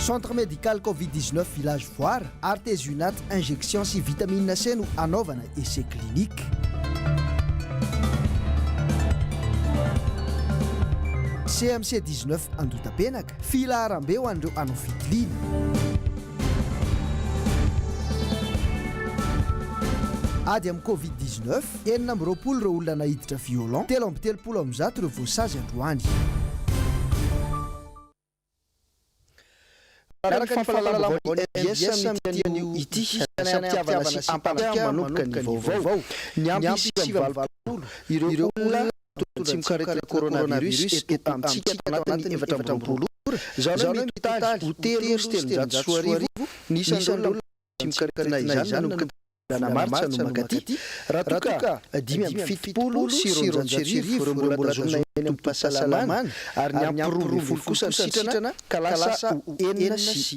Centre médical Covid 19 Village Voara, Artesunate injection sy vitamine C no anaovana essai clinique. CMC 19 Andotapenaka, filaharambe ho an'ireo hanao fitiliana. Ady amin'ny Covid 19, 26 ireo olona naiditra violon, 133 ireo voasazy androany. Araka ny fampahalalam-baovaon'ny MBS amin'ity anio ity, asiam-pitiavana sy ampandriana manomboka ny vaovao. Niampy 89 ireo olona mitondra tsimokaretina coronavirus eto amintsika tao anatin'ny 24 ora, izany hoe mitotaly ho 2303 ny isan'ireo olona tsimokaretina izany nanomboka volana martsa no mankaty, raha toa ka 275 ireo mbola tazomina eny amin'ny tobim-pahasalamana ary niampy 12 kosa ny sitrana ka lasa ho 1006.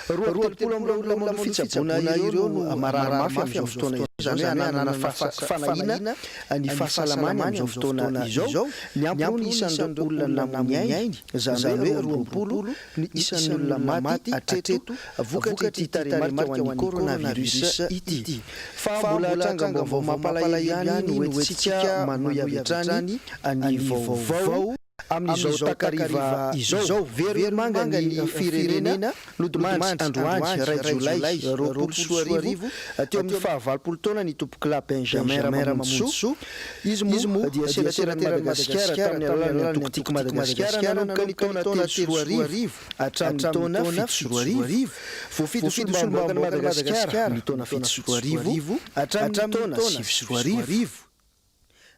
32 amin'ireo olona manao fitsaboana ireo no marary mafy amin'izao fotoana izao, izany hoe ananana fanahiana ny fahasalamany amin'izao fotoana izao, niampy roa ny isan'ireo olona namoy ny ainy, izany hoe 22 ny isan'ny olona maty hatreto vokatr'ity tarehimarika ho an'ny coronavirus ity. Fa mbola trangam-baovao mampalahelo ihany no hoentintsika manohy avy hatrany ny vaovao amin'izao takariva izao. Very manga ny firenena nodimandry androany iray jolay 2020 teo amin'ny fahavalopolo taona ny tompokolahy Benjamin Ramamonjisoa. Izy moa dia senateran'i Madagasikara tamin'ny alalan'ny antoko Tiako Madagasikara nanomboka ny taona 2003 hatramin'ny taona 2007. Voafidy ho solombavambahoakan'i Madagasikara ny taona 2007 hatramin'ny taona 2009.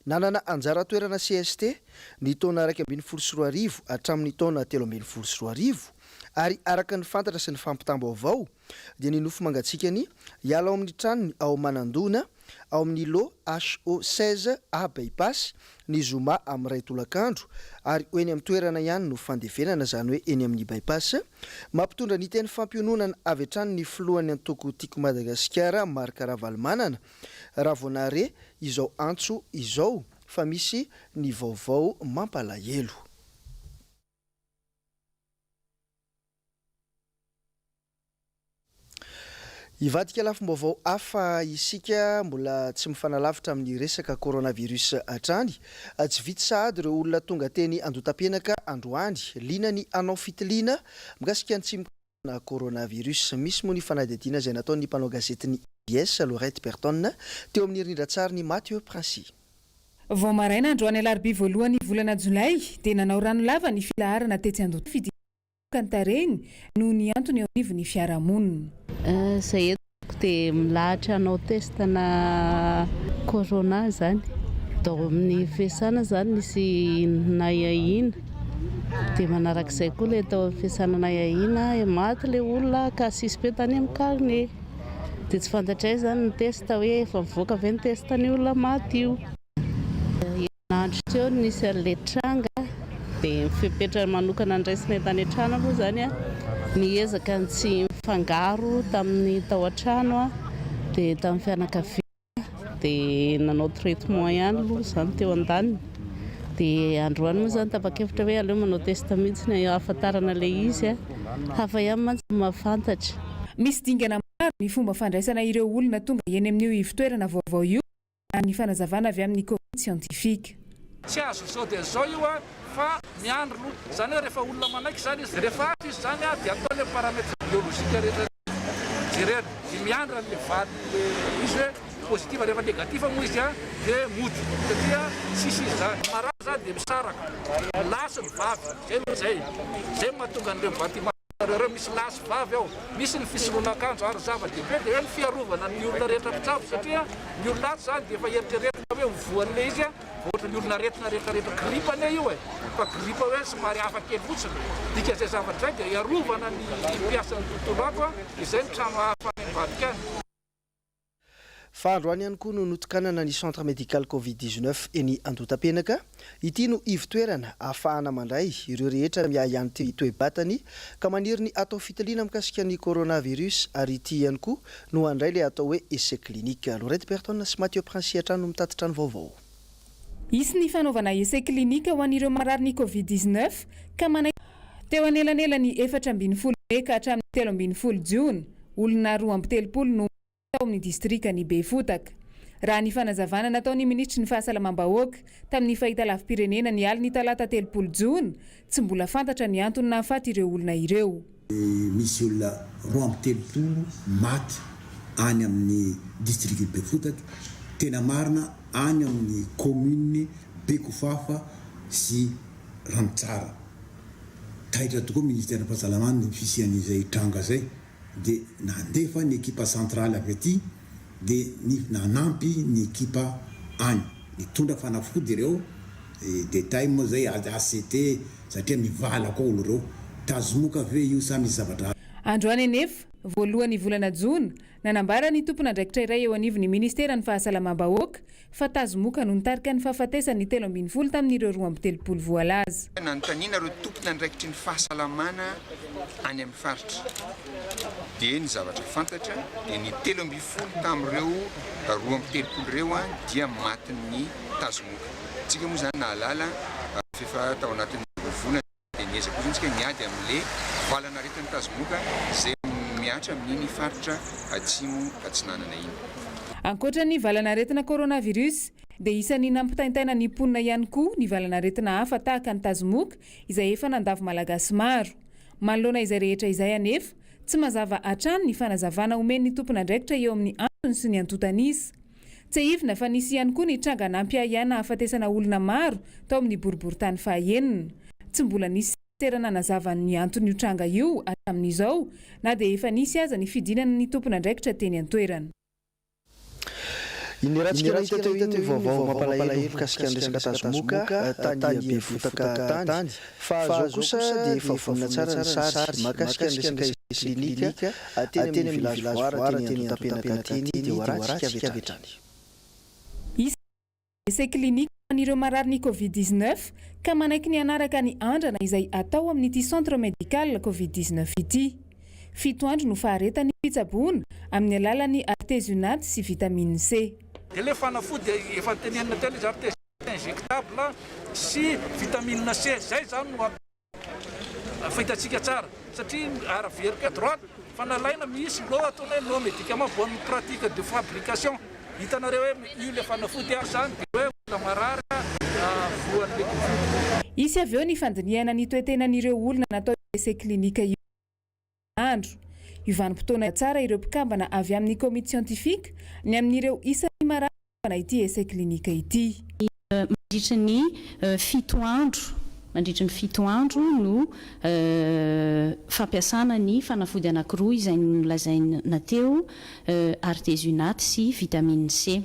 Nanana anjara toerana cst ny taona 2011 hatramin'ny taona 2013 ary araka ny fantatra sy ny fampitam-baovao dia ny nofo mangatsiakany hiala ao amin'ny tranony ao Manandona ao amin'ny lot HO 16 A By-pass ny zoma amin'ny iray tolakandro ary ho eny amin'ny toerana ihany no fandevenana, izany hoe eny amin'ny By-pass. Mampitondra ny teny fampiononana avy hatrany ny filohan'ny antoko Tiako Madagasikara Marc Ravalomanana raha vao nahare izao antso izao fa misy ny vaovao mampalahelo. Hivadika lafim-baovao hafa isika, mbola tsy mifanalavitra amin'ny resaka coronavirus hatrany. Tsy vitsy sahady ireo olona tonga teny Andotapenaka androany, liana ny hanao fitiliana mikasika ny tsimokaretina coronavirus. Misy moa ny fanadihadiana izay nataon'ny mpanao gazetin'ny IBS, Laurette Berton, teo amin'ny rindran-tsarin'i Mathieu Princi. Vao maraina androany alarobia voalohan'ny volana jolay dia nanao ranolava ny filaharana tetsy Andotapenaka. Ka ny tarehiny noho ny antony eo anivon'ny fiarahamonina. Izay eto dia milahatra hanao test na corona izany. Tao amin'ny fiasana izany nisy nahiahiana dia manarak'izay koa ilay tao amin'ny fiasana nahiahiana maty ilay olona ka suspect tany amin'ny carnet. Dia tsy fantatray izany ny test hoe efa mivoaka ve ny test an'io olona maty io. Herinandro teo no nisy an'ilay tranga dia ny fepetra manokana niraisinay tany an-trano aloha izany niezaka ny tsy nifangaro tamin'ny tao an-trano dia tamin'ny fianakaviana dia nanao traitement ihany aloha izany teo an-daniny dia androany moa izany tapa-kevitra hoe aleo manao test mihitsy ahafantarana ilay izy, hafa ihany mantsy ny mahafantatra. Misy dingana maro ny fomba fandraisana ireo olona tonga eny amin'io ivotoerana vaovao io. Raha ny fanazavana avy amin'ny komity siantifika. Tsy azo izao dia izao io an, fa miandry aloha. Izany hoe rehefa olona manaiky izany izy, rehefa ato izy izany an, dia atao ilay paramètre biologique rehetra rehetra, jerena, dia miandry an'ilay valin'ilay izy hoe positif, rehefa négatif moa izy an, dia mody, satria tsisy izy izany. Ny marary izany dia misaraka, ny lahy sy ny vavy, izay aloha izay, izay no mahatonga an'ireo bâtiment ireo, misy lahy sy vavy ao, misy ny fisoloana akanjo, ary ny zava-dehibe dia hoe ny fiarovana ny olona rehetra mpitsabo satria Ny olona ato izany dia efa eritreretina hoe ho voan'ilay izy an, ohatra ny olona aretina rehetra rehetra, gripa anie io e, fa gripa hoe somary hafa kely fotsiny, dikan'izay zavatra izay dia hiarovana ny mpiasan'ny tontolo ato an, izay ny trano hafa any ambadika any. Fa androany ihany koa no notokanana ny Centre Médical Covid 19 eny Andohatapenaka. Ity no ivo-toerana ahafahana mandray ireo rehetra miahiahy ny toe-batany ka maniry ny hatao fitiliana mikasika ny coronavirus ary ity ihany koa no handray ilay atao hoe essai clinique. Laurette Berton sy Mathieu Princi hatrany no mitatitra ny vaovao. Hisy ny fanaovana essai clinique ho an'ireo marary ny Covid 19 ka manaiky teo anelanelan'ny 14. Mey ka hatramin'ny 13 jona, olona 32 no maty tao amin'ny distrikan'i Befotaka. Raha ny fanazavana nataon'ny minisitry ny Fahasalamam-bahoaka tamin'ny fahitalavi-pirenena ny alin'ny talata 30 jona, tsy mbola fantatra ny antony nahafaty ireo olona ireo. Misy olona 32 maty any amin'ny distrikan'i Befotaka, tena marina any amin'ny commune Bekofafa sy Ranotsara. Taitra tokoa ministeran'ny fahasalamana ny fisian'izay tranga izay dia nandefa ny ekipa centrale avy aty dia ny nanampy ny ekipa any. Nitondra fanafody ireo, detail moa izay ACT satria mivala koa olo ireo. Tazomoka ve io sa misy zavatra hafa? Androany anefa, voalohan'ny volana jona, nanambara ny tompon'andraikitra iray eo anivon'ny ministeran'ny fahasalamam-bahoaka fa tazomoka no nitarika ny fahafatesan'ny 13 tamin'ireo 32 voalaza. Nanontaniana ireo tompon'andraikitry ny fahasalamana any amin'ny faritra dia ny zavatra fantatra dia ny 13 tamin'ireo 32 ireo dia matin'ny tazomoka. Isika moa izany nahalala f'efa tao anatin'ny roa volana dia niezaka koa izany isika niady amin'ilay valan'aretin'ny tazomoka izay mihatra amin'iny faritra atsimo atsinanana iny. Ankoatra ny valan'aretina coronavirus dia isan'ny nampitaintaina ny mponina ihany koa ny valan'aretina hafa tahaka ny tazomoka izay efa nandavo Malagasy maro. Manoloana izay rehetra izay anefa, tsy mazava hatrany ny fanazavana omen'ny tompon'andraikitra eo amin'ny antony sy ny antontan'isa. Tsiahivina fa nisy ihany koa ny tranga nampiahiahy nahafatesana olona maro tao amin'ny boriborintany fahaenina. Tsy mbola nisy serana nanazava ny anton'io tranga io hatramin'izao na dia efa nisy aza ny fidinana ny tompon'andraikitra teny an-toerana. Iny ratsika nahita teo iny ny vaovao mampalahelo mikasika ny resaka tazomoka tany Befotaka tany. Fa zao kosa dia efa vonona tsara ny sary mahakasika ny resaka essai clinique teny amin'ny village Voara teny Andohatapenaka teny dia ho arahantsika avy hatrany. Hisy essai clinique ho an'ireo marary ny Covid 19 ka manaiky ny hanaraka ny andrana izay atao amin'ity centre médical Covid 19 ity. Fito andro no faharetan'ny fitsaboana amin'ny alalan'ny artesunate sy vitamine C. Dia ilay fanafody efa notenenina teo ilay izy artesunate. Injectable sy vitamine C zay zany no fahitantsika tsara satria araveriko à droite fa nalaina misy lot ataony hoe lot médicament bonne pratique de fabrication hitanareo hoe io le fanafody ary zany de hoe olona marary voan'le covid. Hisy avy eo ny fandinihana ny toe-tenan'ireo olona natao essai clinique io andro. Io vanim-potoana tsara ireo mpikambana avy amin'ny komity siantifika ny amin'ireo isan'ny marary anaovana ity essai clinique ity. Mandritry ny fito andro, mandritry ny fito andro no fampiasana ny fanafody anankiroa izay nolazaina teo, artesunate sy vitamine C.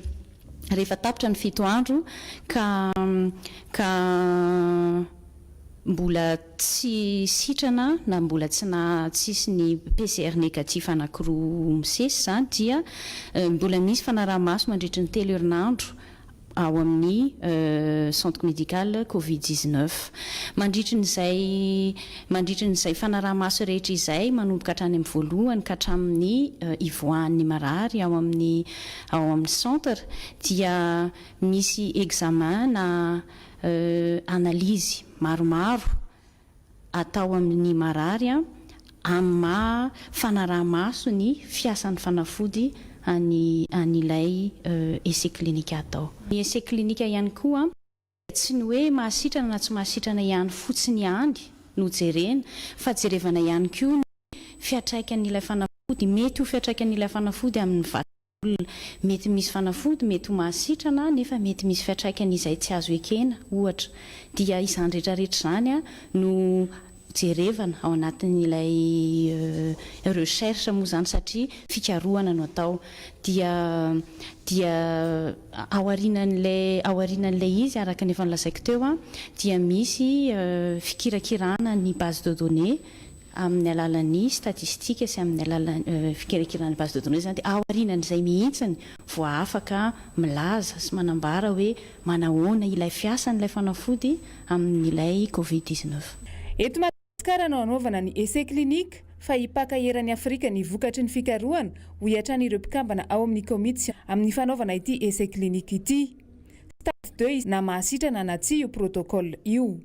Rehefa tapitra ny fito andro ka ka mbola tsy sitrana na mbola tsy na tsisy ny PCR négatif anankiroa misesy izany dia mbola misy fanaraha-maso mandritry ny telo herinandro ao amin'ny centre médical covid 19. Mandritrin'izay mandritrin'izay fanaraha-maso rehetra izay manomboka hatrany amin'ny voalohany ka hatramin'ny hivoahan'ny marary ao amin'ny ao amin'ny centre dia misy examen na analyse maromaro atao amin'ny marary amin'ny maha fanaraha-maso ny fiasan'ny fanafody any an'ilay essai clinique atao. Ny essai clinique ihany koa tsy ny hoe mahasitrana na tsy mahasitrana ihany fotsiny ihany no jerena fa jerevana ihany koa ny fiantraikan'ilay fanafody, mety ho fiantraikan'ilay fanafody amin'ny vatana. Olona. Mety misy fanafody mety ho mahasitrana nefa mety misy fiantraikany izay tsy azo ekena, ohatra. Dia izany rehetra rehetra izany no jerevana ao anatin'ilay recherche moa izany satria fikarohana no atao. Dia dia aorianan'ilay aorianan'ilay izy araka ny efa nolazaiko teo dia misy fikirakirana ny base de données amin'ny alalan'ny statistique sy amin'ny alalan'ny fikirakirana ny base de données izany dia aorianan'izay mihitsiny vao afaka milaza sy manambara hoe manahoana ilay fiasan'ilay fanafody amin'ilay covid 19. Eto Madagasikara no hanaovana ny essai clinique fa hipaka eran'i Afrika ny vokatry ny fikarohana, hoy hatrany ireo mpikambana ao amin'ny komity amin'ny fanaovana ity essai clinique ity. Stade deux na mahasitrana na tsia io protocole io.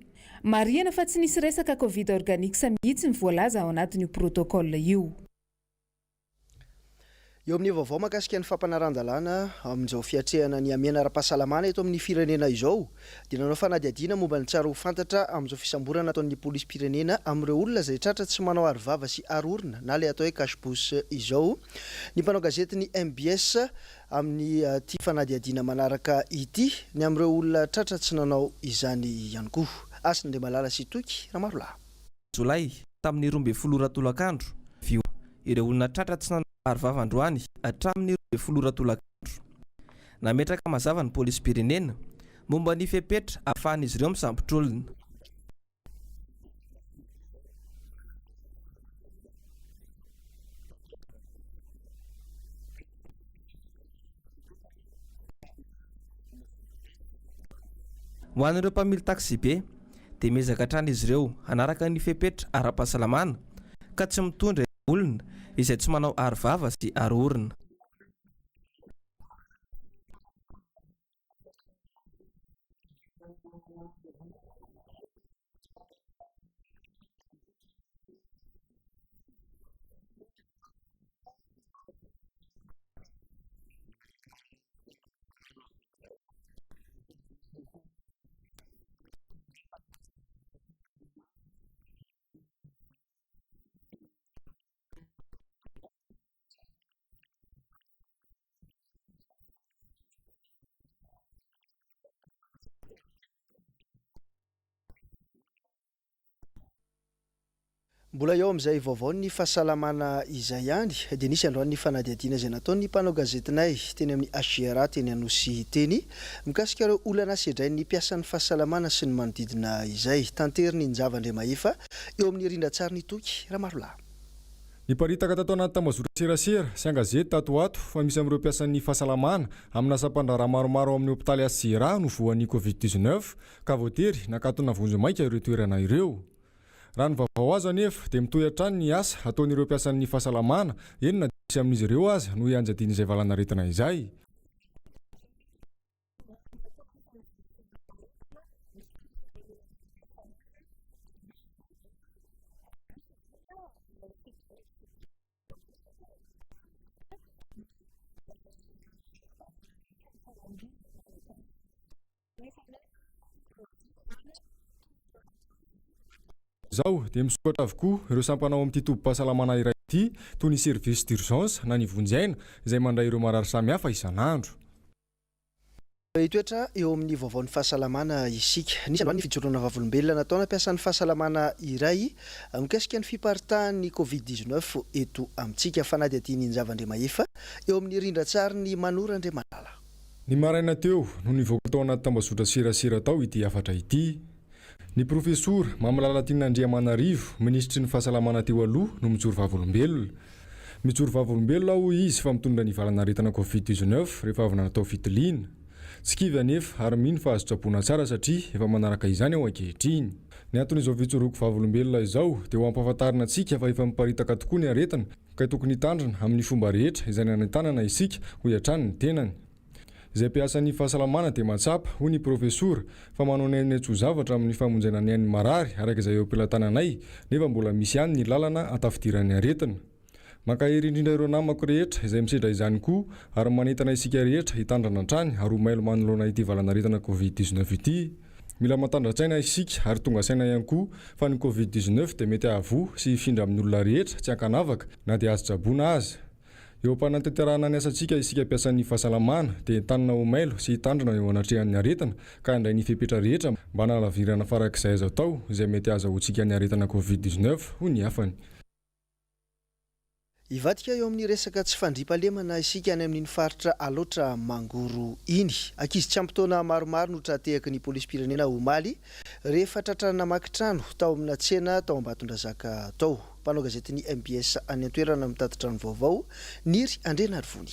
Marihana fa tsy nisy resaka Covid organics mihitsy ny voalaza ao anatin'io protocole io. Eo amin'ny vaovao mahakasika ny fampanaran-dalàna amin'izao fiatrehana ny hamehana ara-pahasalamana eto amin'ny firenena izao dia nanao fanadihadiana momba ny tsara ho fantatra amin'izao fisamborana ataon'ny polisim-pirenena amin'ireo olona izay tratra tsy manao arovava sy aro-orona na ilay atao hoe cache-bouche izao ny mpanao gazetin'ny mbs amin'ity fanadihadiana manaraka ity ny amin'ireo olona tratra tsy nanao izany ihany koa. Hasina Andriamalala sy Toky Ramarolahy. Jolay, tamin'ny 12 ora tolakandro, vio, ireo olona tratra tsy nanao arovava androany hatramin'ny 12 ora tolakandro. Nametraka mazava ny polisim-pirenena momba ny fepetra ahafahan'izy ireo misambotra olona. Ho an'ireo mpamily taksibe dia miezaka hatrany izy ireo hanaraka ny fepetra ara-pahasalamana ka tsy mitondra ireo olona izay tsy manao aro vava sy aro orona. Mbola eo amin'izay vaovaon'ny fahasalamana izay ihany dia nisy androany ny fanadihadiana izay nataon'ny mpanao gazetinay teny amin'ny HJRA teny Anosy teny mikasika ireo olana sedrain'ny mpiasan'ny fahasalamana sy ny manodidina izay. Tanterin'i Njava Andriamahefa eo amin'ny rindran-tsarin'i Toky Ramarolahy. Niparitaka tato anaty tambazotra serasera sy an-gazety tato ho ato fa misy amin'ireo mpiasan'ny fahasalamana amina sampandraharaha maromaro ao amin'ny hopitaly HJRA no voan'ny Covid 19 ka voatery nakatona vonjimaika ireo toerana ireo. Raha ny vaovao azo anefa dia mitohy hatrany ny asa ataon'ireo mpiasan'ny fahasalamana, eny na dia misy amin'izy ireo aza no ianjadian'izay valanaretina izay. Izao dia misokatra avokoa ireo sampana ao amin'ity tobim-pahasalamana iray ity toy ny service d'urgence na ny vonjy aina izay mandray ireo marary samihafa isan'andro. Hitoetra eo amin'ny vaovaon'ny fahasalamana isika. Nisy androany ny fijoroana vavolombelona nataona mpiasan'ny fahasalamana iray mikasika ny fiparitahan'ny Covid 19 eto amintsika. Fanadihadian'i Njava Andriamahefa eo amin'ny rindran-tsarin'i Manoro Andriamalala. Ny maraina teo no nivoaka tao anaty tambazotra serasera tao ity hafatra ity. Ny Profesora Mamy Lalatiana Andriamanarivo, minisitry ny fahasalamana teo aloha no mijoro vavolombelona. Mijoro vavolombelona aho hoy izy fa mitondra ny valanaretina Covid 19 rehefa avy natao fitiliana. Tsy kivy anefa ary mino fa azo tsaboina tsara satria efa manaraka izany aho ankehitriny. Ny anton'izao fijoroako vavolombelona izao dia ho ampahafantarina antsika fa efa miparitaka tokoa ny aretina ka tokony hitandrina amin'ny fomba rehetra izay nanentanana isika hoy hatrany ny tenany. Izay mpiasan'ny fahasalamana dia mahatsapa, hoy ny profesora, fa manao ny ainay tsy ho zavatra amin'ny famonjena ny ain'ny marary araka izay eo am-pelatananay, nefa mbola misy ihany ny lalana ahatafidiran'ny aretina. Mankahery indrindra ireo namako rehetra izay misedra izany koa ary manentana isika rehetra hitandrana hatrany ary ho mailo manoloana ity valanaretina Covid 19 ity. Mila matandra-tsaina isika ary tonga saina ihany koa fa ny Covid 19 dia mety hahavoa sy hifindra amin'ny olona rehetra tsy ankanavaka na dia azo tsaboina aza. Eo am-panatanterahana ny asantsika isika mpiasan'ny fahasalamana dia entanina ho mailo sy hitandrina eo anatrehan'ny aretina ka handray ny fepetra rehetra mba hanalavirana farak'izay azo atao izay mety hahazahoantsika ny aretina Covid 19, hoy ny hafany. Hivadika eo amin'ny resaka tsy fandriampahalemana isika any amin'iny faritra Alaotra Mangoro iny. Ankizy tsy ampy taona maromaro no tra-tehaky ny polisim-pirenena omaly rehefa tratra namaky trano tao amina tsena tao Ambatondrazaka tao. Mpanao gazetin'ny mbs any an-toerana mitatitra ny vaovao, Niry Andrianarivony.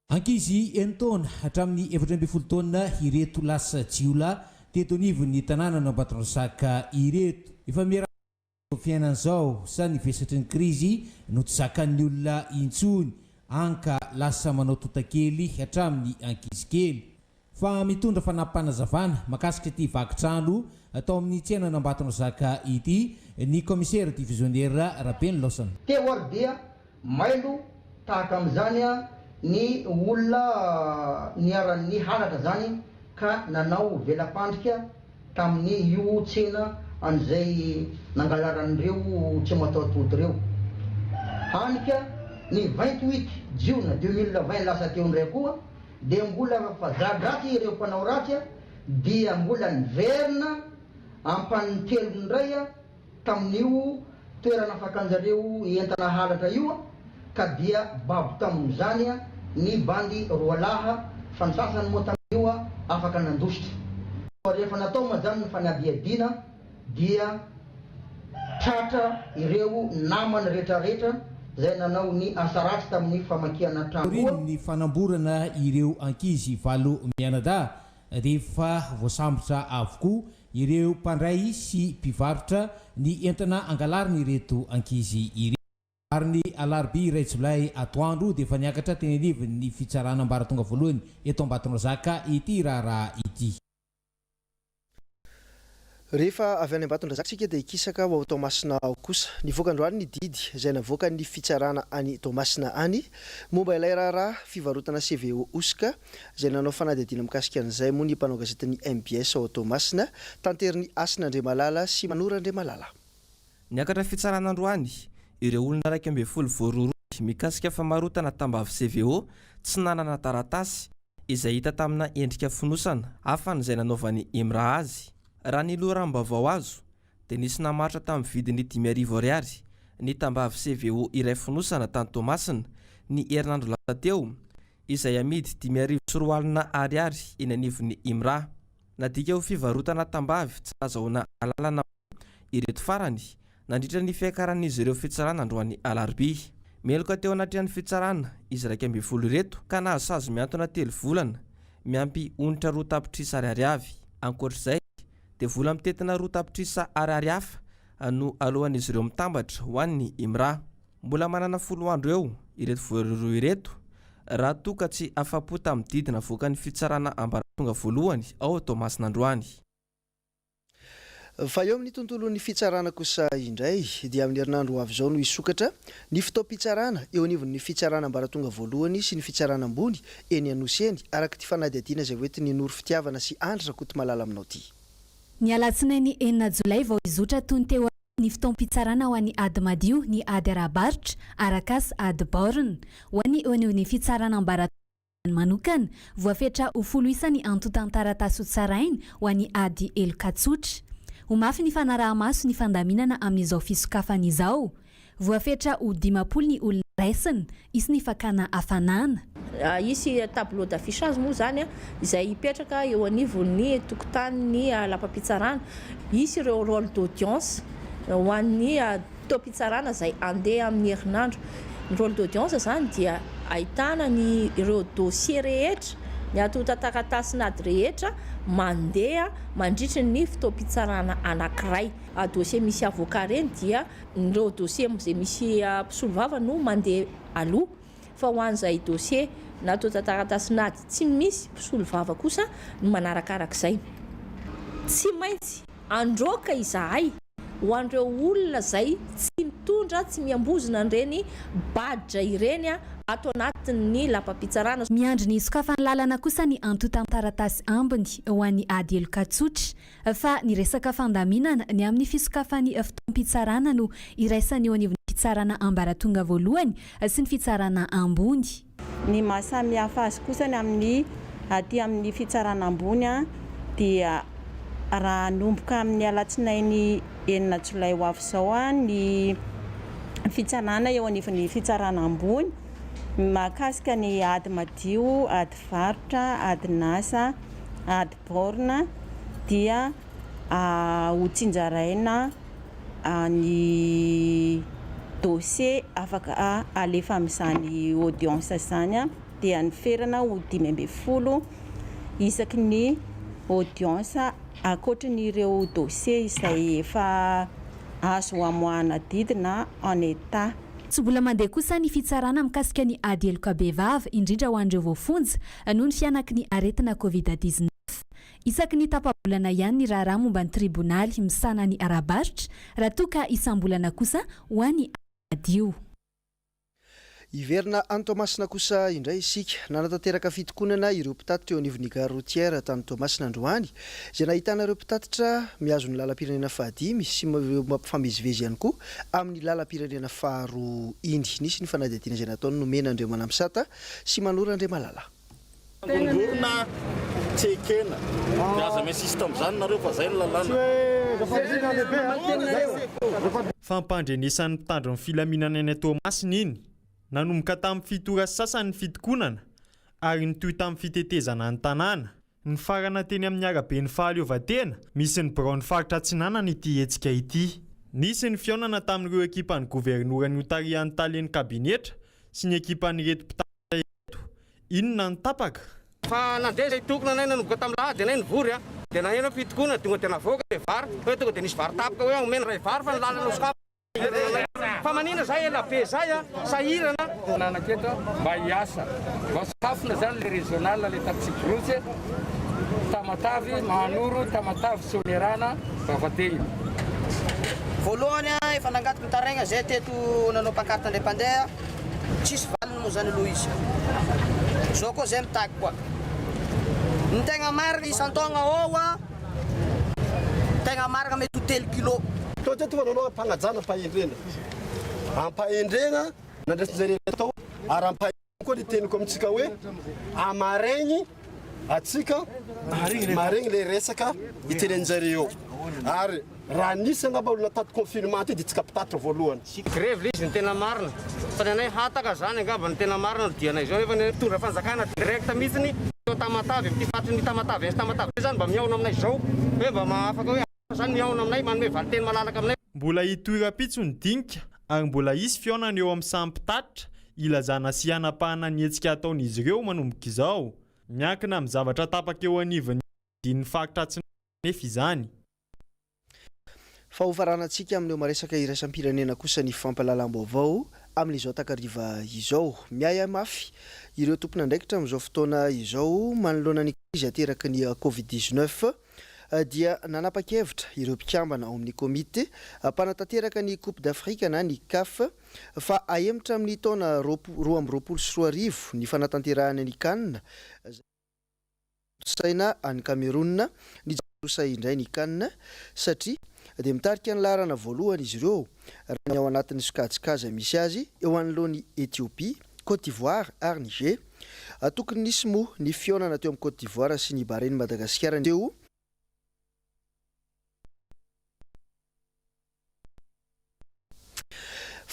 Ankizy enin-taona hatramin'ny 14 taona ireto lasa jiolahy teto anivon'ny tanànan'Ambatondrazaka ireto. Efa miha ratsy izao fiainana izao sa ny vesatry ny krizy no tsy zakan'ny olona intsony, hany ka lasa manao tontakely hatramin'ny ankizy kely. fa mitondra fanampim-panazavana mahakasika ity vaky trano tao amin'ny tsenan'Ambatondrazaka ity ny kaomisera divizionera Rabenilaosana. Teo ary dia Mailo tahaka an'izany ny olona niharan'ny halatra izany ka nanao vela-pandrika tamin'ny io tsena an'izay nangalaran'ireo tsy mataho-tody ireo. Hany ka ny 28 jiona 2020 lasa teo indray koa dia mbola fa za-dratsy ireo mpanao ratsy dia mbola niverina ampanintelony indray tamin'io toerana fakan-jareo entana halatra io ka dia babo tamin'izany ny bandy roalahy fa ny sasany moa tamin'io afaka nandositra. Koa rehefa natao moa izany ny fanadihadiana dia tratra ireo namany retraretra izay nanao ny asa ratsy tamin'ny famakiana trano roa. Taorian'ny fanamborana ireo ankizy valo mianadahy Rehefa voasambotra avokoa ireo mpandray sy mpivarotra ny entana angalarin'ireto ankizy ireto. Ary ny alarobia iray jolay atoandro dia efa niakatra teny anivon'ny fitsarana ambaratonga voalohany eto Ambatondrazaka ity raharaha ity. Rehefa avy any Ambatondrazaka isika dia hikisaka ho ao Toamasina ao kosa. Nivoaka androany ny didy izay navoakan'ny fitsarana any Toamasina any momba ilay raharaha fivarotana CVO hosoka izay nanao fanadihadiana mikasika an'izay moa ny mpanao gazetin'ny mbs ao Toamasina, Tanterin'i Hasina Andriamalala sy Manoro Andriamalala. Niakatra fitsarana androany ireo olona 11 voarohirohy mikasika famarotana tambavy CVO tsy nanana taratasy izay hita tamina endrika fonosana hafa an'izay nanaovan'i Emra azy. Raha ny loharanom-baovao azo dia nisy namaritra tamin'ny vidiny 5000 ariary ny tambavy CVO iray fonosana tany Toamasina ny herinandro lasa teo izay amidy 2005 ariary eny anivon'ny Imra. Nadika ho fivarotana tambavy tsy nahazahoana alalana moa ireto farany nandritra ny fiakaran'izy ireo fitsarana androany alarobia. Meloka teo anatrehan'ny fitsarana izy 11 ireto ka nahazo sazy mihantona telo volana miampy onitra roa tapitrisa ariary avy. Ankoatra izay dia vola mitentina roa tapitrisa ariary hafa no aloan'izy ireo mitambatra ho an'ny Imra. Mbola manana folo andro eo ireto voarohirohy ireto raha toa ka tsy afa-po tamin'ny didy navoakan'ny fitsarana ambaratonga voalohany ao Toamasina androany. Fa eo amin'ny tontolon'ny fitsarana kosa indray dia amin'ny herinandro ho avy izao no hisokatra ny fotoam-pitsarana eo anivon'ny fitsarana ambaratonga voalohany sy ny fitsarana ambony eny Anosy eny, araka ity fanadihadiana izay hoentin'i Noro Fitiavana sy Andry Rakotomalala aminao ity. Ny alatsinainy enina jolay vao hizotra toy ny teo aloha ny fotoam-pitsarana ho an'ny ady madio, ny ady ara-barotra, arak'asa, ady baorina. Ho an'ny eo anivon'ny fitsarana ambaratonga manokana, voafetra ho folo isa ny antontan-taratasy hotsaraina ho an'ny ady heloka tsotra. Ho mafy ny fanaraha-maso ny fandaminana amin'izao fisokafana izao. Voafetra ho 50 ny olona raisina, hisy ny fakana hafanana. Hisy tableau d'affichage moa izany izay hipetraka eo anivon'ny tokotanin'ny lapam-pitsarana. Hisy ireo rôle d'audience ho an'ny fotoam-pitsarana izay handeha amin'ny herinandro. Ny rôle d'audience izany dia ahitana ny ireo dossier rehetra, ny antontan-taratasin'ady rehetra mandeha mandritry ny fotoam-pitsarana anankiray. Dossier misy avocat ireny dia Ireo dossier izay misy mpisolovava no mandeha aloha fa ho an'izay dossier na antontan-taratasin'ady tsy misy mpisolovava kosa no manarakarak'izay. Tsy maintsy handroaka izahay ho an'ireo olona izay tsy mitondra, tsy miambozona an'ireny badge ireny ato anatin'ny lapam-pitsarana. Miandry ny hisokafan'ny lalana kosa ny antontan-taratasy ambiny ho an'ny ady heloka tsotra. Fa ny resaka fandaminana ny amin'ny fisokafan'ny fotoam-pitsarana no iraisan'ny eo anivon'ny fitsarana ambaratonga voalohany sy ny fitsarana ambony. Ny maha samy hafa azy kosa ny amin'ny aty amin'ny fitsarana ambony dia raha hanomboka amin'ny alatsinainy enina jolay ho avy izao ny fitsarana eo anivon'ny fitsarana ambony mahakasika ny ady madio, ady varotra, adin'asa, ady Borne dia ho tsinjaraina ny dossier afaka alefa amin'izany audience izany dia ny ferana ho 15 isaky ny audience ankoatran'ireo dossier izay efa azo amoahana didy na en état. Tsy mbola mandeha kosa ny fitsarana mikasika ny ady heloka bevava, indrindra ho an'ireo voafonja noho ny fihanaky ny aretina Covid 19. Isaky ny tapa-bolana ihany ny raharaha momba ny tribonaly misahana ny ara-barotra, raha toa ka isam-bolana kosa ho an'ny madio. Hiverina any Toamasina kosa indray isika. Nanatanteraka fitokonana ireo mpitatitra eo anivon'ny gare routière tany Toamasina androany, izay nahitana ireo mpitatitra mihazo ny lalam-pirenena fahadimy sy ireo mampifamezivezy ihany koa amin'ny lalam-pirenena faharoa iny. Nisy ny fanadihadiana izay nataon'i Nomena Andriamanamisata sy Manoro Andriamalala. Tongorona tsy ekena dia aza mi-insiste amin'izany nareo fa zay ny lalàna. Fampandrenesan'ny mpitandro ny filaminana eny Toamasina iny. Nanomboka tamin'ny fito ora sy sasany ny fitokonana ary nitohy tamin'ny fitetezana ny tanàna. Nifarana teny amin'ny araben'ny fahaleovantena misy ny biraon'ny faritra Atsinanana ity hetsika ity. Nisy ny fihaonana tamin'ireo ekipan'ny governora notarihan'ny talen'ny kabinetra sy ny ekipan'ireto mpitandro Eto, inona no tapaka? Fa nandeha izay tokony anay nanomboka tamin'ny lahady anay nivory a, dia naheno hoe fitokonana tonga dia navoaka ilay vary, hoe tonga dia nisy vary tapaka hoe omena iray vary fa ny lalana hosokafana. Fa manina zay ela be zay a, sahirana. Nanaka eto mba hiasa. Mba sokafina zany le régional le taxi-brousse Tamatave, Mahanoro, Tamatave, Soanierana, Vavatenina. Voalohany efa nangataka nitaraigna zay teto nanao pancarte ndray mpandeha tsisy valiny moa zany aloha izy zao koa zay mitaky koa ny tegna marina isan-taogna ao tegna marina mety ho telo kilo. Tao teto fa nanao am-pagnajana am-pahendrena. Am-pahendrena nandraisinjareo tao ary am-pahendrena. Koa ny teniko amintsika hoe amaregny atsika maregny le resaka iteneninjareo eo ary raha nisy angamba olona tato confinement ty de tsika mpitatitra voalohany. Grevy le izy ny tena marina fa ny anay hataka zany angamba ny tena marina no dianay zao nefa ny mpitondra fanjakana direct mihitsiny teo Tamatave amin'ity faritry ny Tamatave sy Tamatave zany mba mihaona aminay zao hoe mba mahafaka hoe zany mihaona aminay manome valinteny malalaka aminay. Mbola hitohy rahampitso ny dinika ary mbola hisy fihaonana eo amin'ny samy mpitatitra hilazana sy hanapahana ny hetsika hataon'izy ireo manomboka izao. Miankina amin'ny zavatra tapaka eo anivon'ny didin'ny faritra Atsinanana anefa izany. Fa hofaranantsika amin'ireo maresaka iraisam-pirenena kosa ny fampahalalam-baovao amin'izao takariva izao. Miahiahy mafy ireo tompon'andraikitra amin'izao fotoana izao manoloana ny krizy ateraky ny Covid 19. dia nanapa-kevitra ireo mpikambana ao amin'ny komity mpanatanteraka ny Coupe d'Afrique na ny Caf fa ahemotra amin'ny taona 2022 ny fanatanterahana ny Can izay hotontosaina any Cameroun ny Tontosa indray ny Can satria dia mitarika ny laharana voalohany izy ireo raha ny ao anatin'ny sokajin-kaza misy azy eo anoloan'i Ethiopie, Côte d'Ivoire ary Niger. Tokony nisy moa ny fihaonana teo amin'i Côte d'Ivoire sy ny Barean'i Madagasikara ny teo.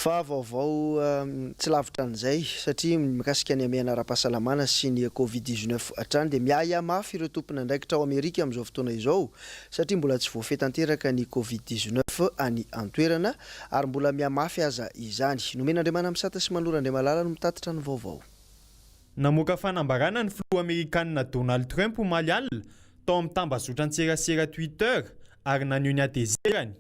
Fa vaovao tsy lavitra an'izay satria mikasika ny hamehana ara-pahasalamana sy ny Covid 19 hatrany dia miahiahy mafy ireo tompon'andraikitra ao Amerika amin'izao fotoana izao satria mbola tsy voafehy tanteraka ny Covid 19 any an-toerana ary mbola mihamafy aza izany. Nomena Andriamanamisata sy Manoro Andriamalala no mitatitra ny vaovao. Namoaka fanambarana ny filoha amerikanina Donald Trump omaly alina tao amin'ny tambazotran-tserasera Twitter ary naneho ny hatezerany.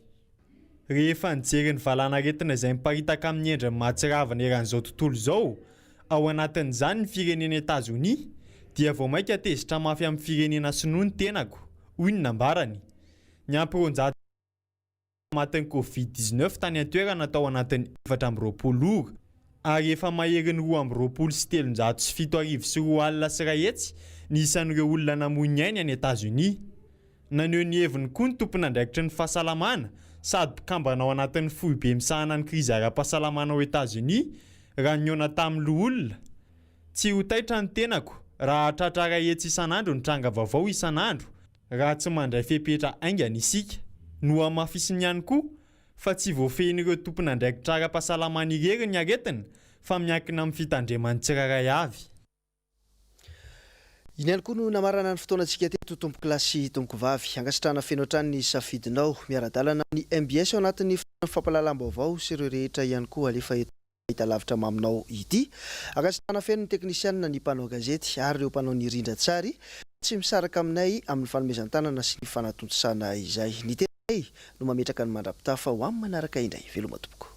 Rehefa nijery ny valanaretina izay miparitaka amin'ny endriny mahatsiravina eran'izao tontolo izao, ao anatin'izany ny firenena Etazonia, dia vao mainka tezitra mafy amin'ny firenena sinoa ny tenako, hoy ny nambarany. Niampy 200 matin'ny Covid 19 tany an-toerana tao anatin'ny 24 ora, ary efa maherin'ny 2372 ny isan'ireo olona namoy ny ainy any Etazonia. Naneho ny heviny koa ny tompon'andraikitry ny fahasalamana sady mpikambana ao anatin'ny foibe misahana ny krizy ara-pahasalamana ao Etazonia raha nihaona tamin'ny loholona. Tsy ho taitra ny tenako raha hahatratra iray hetsy isan'andro ny tranga vaovao isan'andro raha tsy mandray fepetra haingana isika. Nohamafisiny ihany koa fa tsy voafehin'ireo tompon'andraikitra ara-pahasalamana irery ny aretina fa miankina amin'ny fitandreman'ny tsirairay avy. Iny ihany koa no namarana ny fotoanantsika teto tompokolahy sy tompokovavy. Ankasitrahana feno hatrany ny safidinao. Miara-dalana amin'ny mbs ao anatin'ny fotoanan'ny fampahalalam-baovao sy ireo rehetra ihany koa alefa eto fahitalavitra maminao ity. Ankasitrahana feno ny teknisianina, ny mpanao gazety ary ireo mpanao ny rindran-tsary tsy misaraka aminay amin'ny fanomezan-tanana sy ny fanatontosana izay. Ny tenanay no mametraka ny mandra-pitafa ho amin'ny manaraka indray. Veloma tompoko.